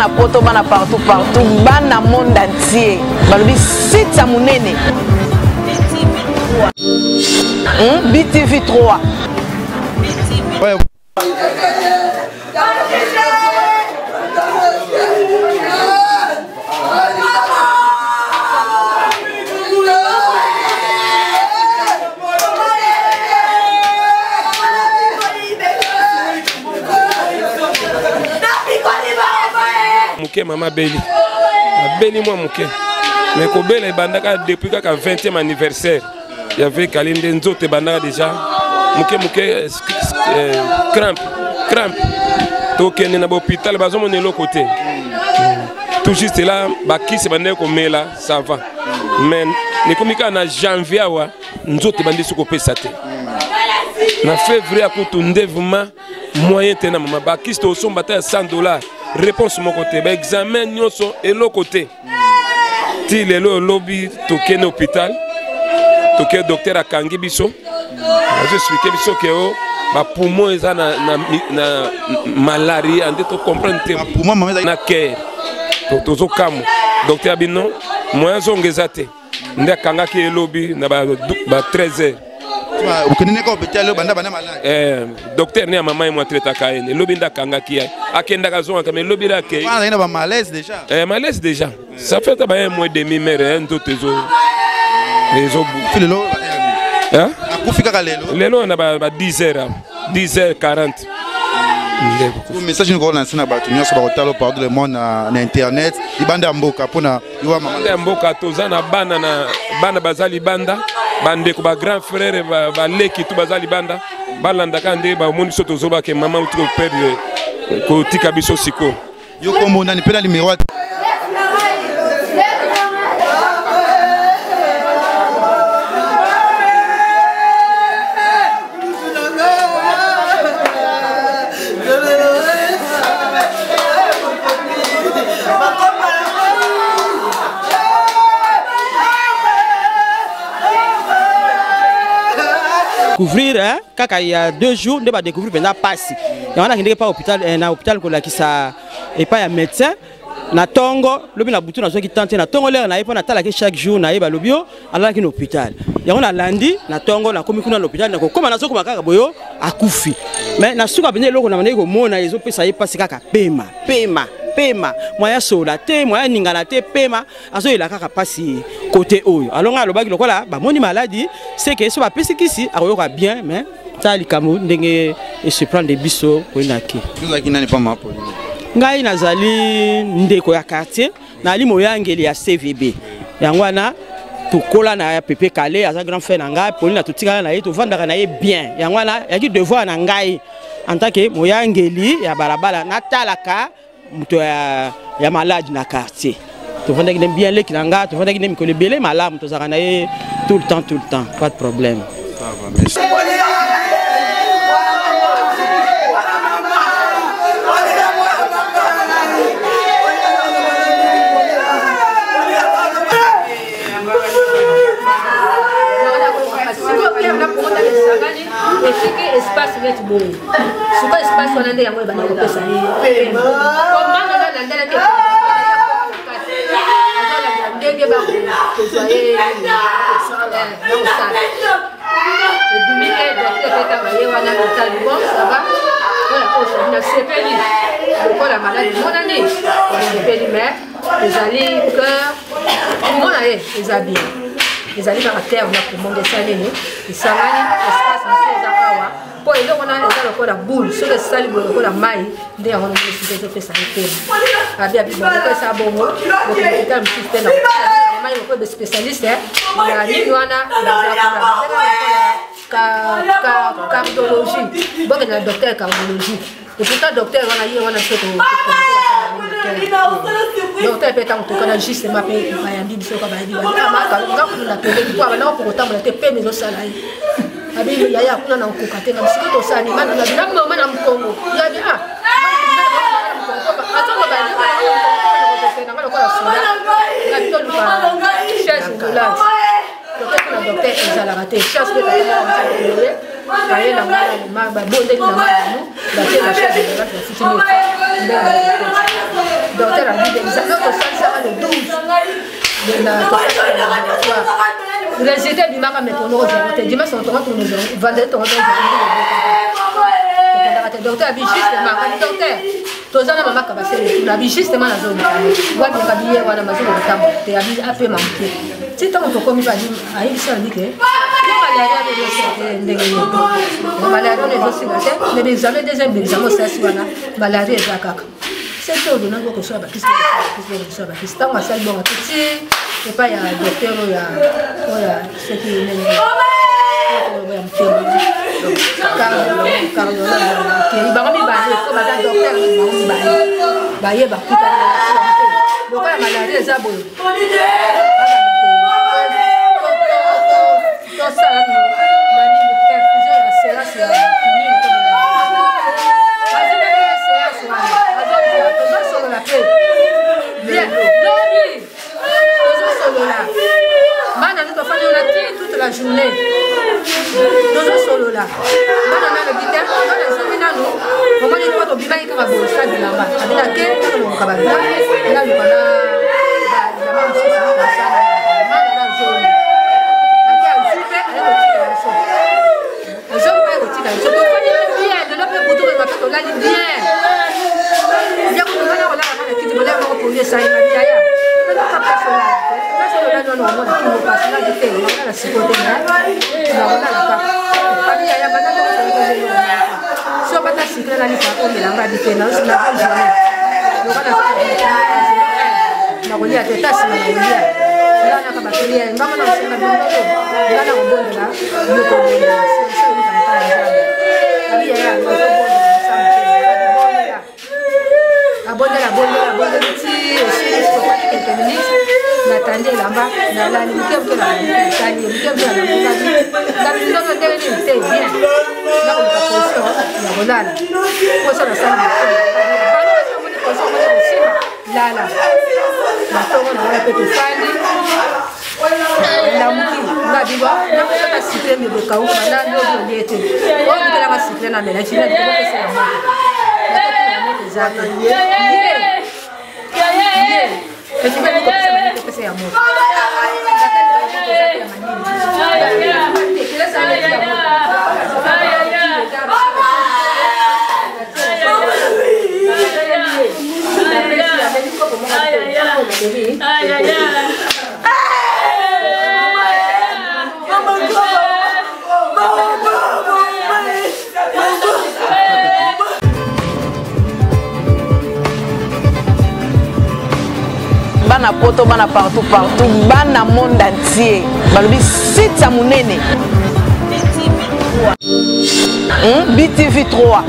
Bana poto, bana partout partout, bana monde entier. Balobi site ya munene. BTV 3. Ouais. Moke mama abeli, abeli mwa moke, mais kobela ebandaka depuis kaka 20e anniversaire ya vekali, nde nzoto ebandaka déjà moke moke, crampe crampe. Tokende na bahôpital, bazomona eloko te. Tout juste là, bakisi bandaki komela, ça va, mais ekomi kaka na janvier awa, nzoto ebandi soki kopesa te. Na février akutu nde vraiment moyen te na mama. Bakisi tosomba ata ya 100 $, réponse moko te. Baexamen nyonso, eloko te. Ti lelo olobi tokende hôpital, toke, docteur akangi biso, azo expliquer biso ke o bapoumon eza na malaria. Nde tocomprendre te na cœur, tozokamwa. Docteur abino moyen zonga eza te, nde akangaki elobi na ba 13 heures. Okende neka hôpital banda banda malade. Docteur ne ya mama ye mo atraitaka ye, elobi nde akangaki ye, akendaka azongaka, mais elobi nde akei. Wana na ba malaise déjà. Malaise déjà, ça fait ata ba un mois et demi, mare nzoto ezobu. Lelo akufi kaka lelo? Lelo na ba 10 heures, 10 heures 40. Message nini kolancer na bato nyonso bakotala partout le monde na internet, libanda ya mboka, mpona yowa mama? Ya mboka, toza na bana, na bana baza libanda, bandeko, bagrand frère, baleki tu baza libanda, balandaka nde bamoni biso tozobake mama uti koperdre, kotika biso sikoyo. Yo kombo nani mpe na numéro? Découvrir, hein, kaka il y a 2 jours nde badécouvrir mpenza mpasi yango. Nakendeki pa hôpital, na hôpital kolakisa epai ya médecin na ntongo lobi. Na butu nazwaki temps te. Na ntongo lere na ye mpo natalaki chaque jour na ye, balobi yo alalaki na hôpital. Yango nalandi na ntongo, nakomi kuna na hôpital, nakokóma, nazokoma kaka boyo, akufi. Mais na suka mpenza, eloko na bandaki komona ezopesa ye mpasi kaka pema, pema, pema, moya sola te, moya ningana te, pema azoyela kaka mpasi kote oyo. Alors ngai alobaki lokola bamoni maladi seke so bapesi kisi akoyoka bien, mais tala likambo ndenge esurprendre biso koyinaki. Ozalaki nani pa mama Pauline? Ngai nazali ndeko ya quartier, nazali moyangeli ya CVB. Yango wana tokola na ya Pepe Kale, aza grand frère na ngai. Pauline totikala na ye, tovandaka na ye bien. Yango wana yaki devoir na ngai en tant que moyangeli ya balabala natalaka moto ya malade na quartier. Tovandaki nde bien, leki na ngai, tovandaki nde mikolo ebele malamu, tozalaka na ye tout le temps, tout le temps, pas de problème. Ça va, merci. Esiki espace neti boye, sikoyo espace wana nde yango ebanda kopesa ye komanga na landelaki azolanda ndenge bakozwa ye bakosala. Ebimi ke docteur etanga ye wana etali: "Bon, ça va." Oyo osali, nasepeli lokola maladi monani, nasepeli, mais ezali cœur, poumon na ye eza bien, ezali kaka terme na poumon nde esali nini, esangani espace mosusu eza awa, mpo eloko wana eza lokola boule. Soki esali boye lokola mai, nde yango wana mosusu ezopesa ye pema. Abi abi bon, esa bongo hôpital mosusu te na mai lokola baspécialiste ya nini wana baza kuna, cardiologie, bokende na docteur cardiologie. Et pourtant docteur wana ye wana biso docteur mpe ntango tokana justement mpe bayambi biso ka bayebi nga kuna pembeni mpo abandaka kokotambola te, peme ezosala ye. Abi yaya kuna na nkoka te na bisiko tosali na mama na mokongo yabi ah nanga lokola soda ngabi toluka chaise roulante, tokeki na docteur, ezalaka te chaise mpe tata aye na ngai, babondeli na ngai, batie na chaise roulante, bafuti. Docteur abi examen tosalisaka le 12 résultat ebimaka me tono ozango te dimanche tongo tono vendredi tongo tokendaka te. Docteur abi justement, abi docteur toza na mama Kabasele tuna, abi justement nazoluka wapi, abi ye wana mazolo kotambola te, abi apema moke ti ntango tokomi. Mpe ayebisi abi ke yo malaria no ezosila te. Ndenge nini malaria no ezosila te? Mais examen, deuxième examen osalisi wana, malaria eza kaka. Sete ordonnance okosala bakisi, okosala bakisi. Ntango asali bongo, ti epai ya docteur oyo ya oyo soki nini ya motema, cardiologue, bango mibale po baza docteur, bango mibale baye bakutani lokola malaria eza boye, tosala perfusion ya séance ya quinine. Tozosolola mpe bien lobi, tozosolola bana nde tofandi wana ti toute la journée, tozosolola bana. Nalobi te, bana ezongi nanu, omoni po tobimaki kaka bosa bilamba, abina ke naluka babla, naluka na bilamba mosusu kosala. Bana nazongi, ake azwi mpe aye kotika biso, azongi mpe aye kotika biso. Tofandi mpe bien lelo mpe butu mpe tolali bien. Ya kutu ngana kolala kaka kiti bolaya moko pongi esali na biyaya place olali wana, omona kingo pasi ngai te, nakolala siko te, nakolala kaka. Abi yaya banda so bata sikle nalika omelanga, abi te, nakozwa lokola nakolia te, ta nsima nakolia nga naka baprière ngambo na kosenga biloko, nga na kobondela yo, kobondela solution euta epai ya Nzambe. Abi yaya nazobondela mosala, abondela, abondela, abondeli ti esili. Tofandi quelques minutes, natandi elamba, nalali moke moke, natali moke moke, nalamukaki ngabi ndoto ndenge nini te bien, nakoluka position ya kolala poso, nasali omoni position omoni kosima lala na ntongo na wana mpe tofandi. Lamuki nga biwa nakosaka sucre mebekauka na lobi olie te, oyo bukelaka sucre na melaki na likobopesela moto eza te ye ye ekibali kopesa mani kopesa ya moto. Bana poto, bana partout partout, bana monde entier, balobi site ya monene, BTV 3.